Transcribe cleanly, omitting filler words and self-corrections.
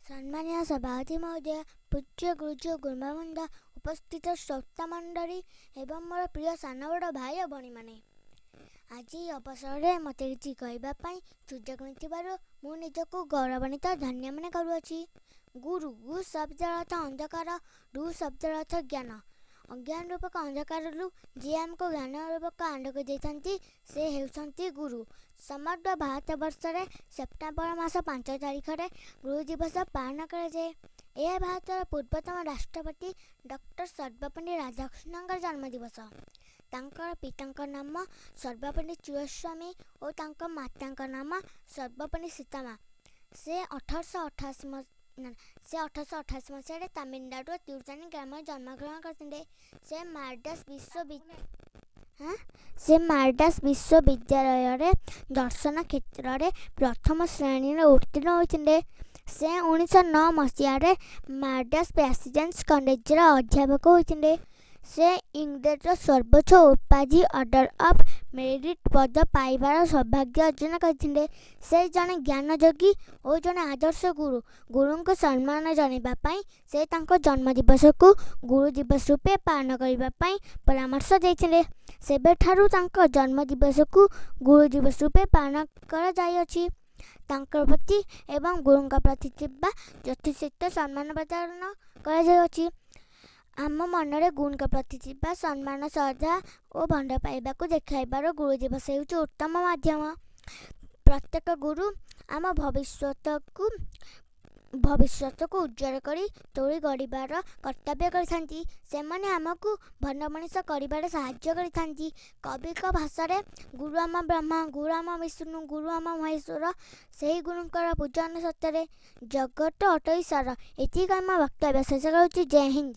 ସମ୍ମାନୀୟ ସଭାପତି ମହୋଦୟ, ପୂଜ୍ୟ ଗୁରୁଜୀ ଓ ଗୁରୁମାବୃନ୍ଦ, ଉପସ୍ଥିତ ଶ୍ରୋତାମଣ୍ଡଳୀ ଏବଂ ମୋର ପ୍ରିୟ ସାନ ବଡ଼ ଭାଇ ଓ ଭଉଣୀମାନେ, ଆଜି ଏହି ଅବସରରେ ମୋତେ କିଛି କହିବା ପାଇଁ ସୁଯୋଗ ମିଳିଥିବାରୁ ମୁଁ ନିଜକୁ ଗୌରବାନ୍ୱିତ ଧନ୍ୟ ମନେ କରୁଅଛି। ଗୁରୁ, ଗୁ ଶବ୍ଦର ଅର୍ଥ ଅନ୍ଧକାର, ରୁ ଶବ୍ଦର ଅର୍ଥ ଜ୍ଞାନ। ଅଜ୍ଞାନ ରୂପକ ଅନ୍ଧକାରରୁ ଯିଏ ଆମକୁ ଜ୍ଞାନ ରୂପକ ଆଲୋକ ଦେଇଥାନ୍ତି, ସେ ହେଉଛନ୍ତି ଗୁରୁ। ସମଗ୍ର ଭାରତ ବର୍ଷରେ ସେପ୍ଟେମ୍ବର ମାସ 5 ତାରିଖରେ ଗୁରୁ ଦିବସ ପାଳନ କରାଯାଏ। ଏହା ଭାରତର ପୂର୍ବତନ ରାଷ୍ଟ୍ରପତି ଡକ୍ଟର ସର୍ବପଲ୍ଲୀ ରାଧାକୃଷ୍ଣଙ୍କର ଜନ୍ମ ଦିବସ। ତାଙ୍କର ପିତାଙ୍କ ନାମ ସର୍ବପଲ୍ଲୀ ଚିରସ୍ୱାମୀ ଓ ତାଙ୍କ ମାତାଙ୍କ ନାମ ସର୍ବପଲ୍ଲୀ ସୀତାମା। ସେ 1888, ସେ 1888 ମସିହାରେ ତାମିଲନାଡ଼ୁର ତିରୁତାନି ଗ୍ରାମରେ ଜନ୍ମଗ୍ରହଣ କରିଥିଲେ। ସେ ମାଡ୍ରାସ ବିଶ୍ୱବିଦ୍ୟାଳୟରେ ଦର୍ଶନ କ୍ଷେତ୍ରରେ ପ୍ରଥମ ଶ୍ରେଣୀରେ ଉତ୍ତୀର୍ଣ୍ଣ ହୋଇଥିଲେ। ସେ 1909 ମସିହାରେ ମାଡ୍ରାସ ପ୍ରେସିଡେନ୍ସି କଲେଜର ଅଧ୍ୟାପକ ହୋଇଥିଲେ। ସେ ଇଂଲଣ୍ଡର ସର୍ବୋଚ୍ଚ ଉପାଧି ଅର୍ଡ଼ର ଅଫ୍ ମେରିଟ୍ ପଦ ପାଇବାର ସୌଭାଗ୍ୟ ଅର୍ଜନ କରିଥିଲେ। ସେ ଜଣେ ଜ୍ଞାନଯୋଗୀ ଓ ଜଣେ ଆଦର୍ଶ ଗୁରୁ। ଗୁରୁଙ୍କୁ ସମ୍ମାନ ଜଣାଇବା ପାଇଁ ସେ ତାଙ୍କ ଜନ୍ମ ଦିବସକୁ ଗୁରୁ ଦିବସ ରୂପେ ପାଳନ କରିବା ପାଇଁ ପରାମର୍ଶ ଦେଇଥିଲେ। ସେବେଠାରୁ ତାଙ୍କ ଜନ୍ମ ଦିବସକୁ ଗୁରୁ ଦିବସ ରୂପେ ପାଳନ କରାଯାଇଅଛି। ତାଙ୍କ ପ୍ରତି ଏବଂ ଗୁରୁଙ୍କ ପ୍ରତି ଥିବା ଯଥୋଚିତ ସମ୍ମାନ ପ୍ରଦାନ କରାଯାଇଅଛି। ଆମ ମନରେ ଗୁରୁଙ୍କ ପ୍ରତି ଥିବା ସମ୍ମାନ, ଶ୍ରଦ୍ଧା ଓ ଭଲ ପାଇବାକୁ ଦେଖାଇବାର ଗୁରୁ ଦିବସ ହେଉଛି ଉତ୍ତମ ମାଧ୍ୟମ। ପ୍ରତ୍ୟେକ ଗୁରୁ ଆମ ଭବିଷ୍ୟତକୁ ଉଜ୍ଜଳ କରି ତୋଳି ଗଢ଼ିବାର କର୍ତ୍ତବ୍ୟ କରିଥାନ୍ତି। ସେମାନେ ଆମକୁ ଭଲ ମଣିଷ କରିବାରେ ସାହାଯ୍ୟ କରିଥାନ୍ତି। କବିଙ୍କ ଭାଷାରେ, ଗୁରୁ ଆମ ବ୍ରହ୍ମା, ଗୁରୁ ଆମ ବିଷ୍ଣୁ, ଗୁରୁ ଆମ ମହେଶ୍ୱର, ସେହି ଗୁରୁଙ୍କର ପୂଜନ ସତରେ ଜଗତ ଅଟଇ ସାର। ଏତିକି ଆମ ବକ୍ତବ୍ୟ ଶେଷ କରୁଛି। ଜୟ ହିନ୍ଦ।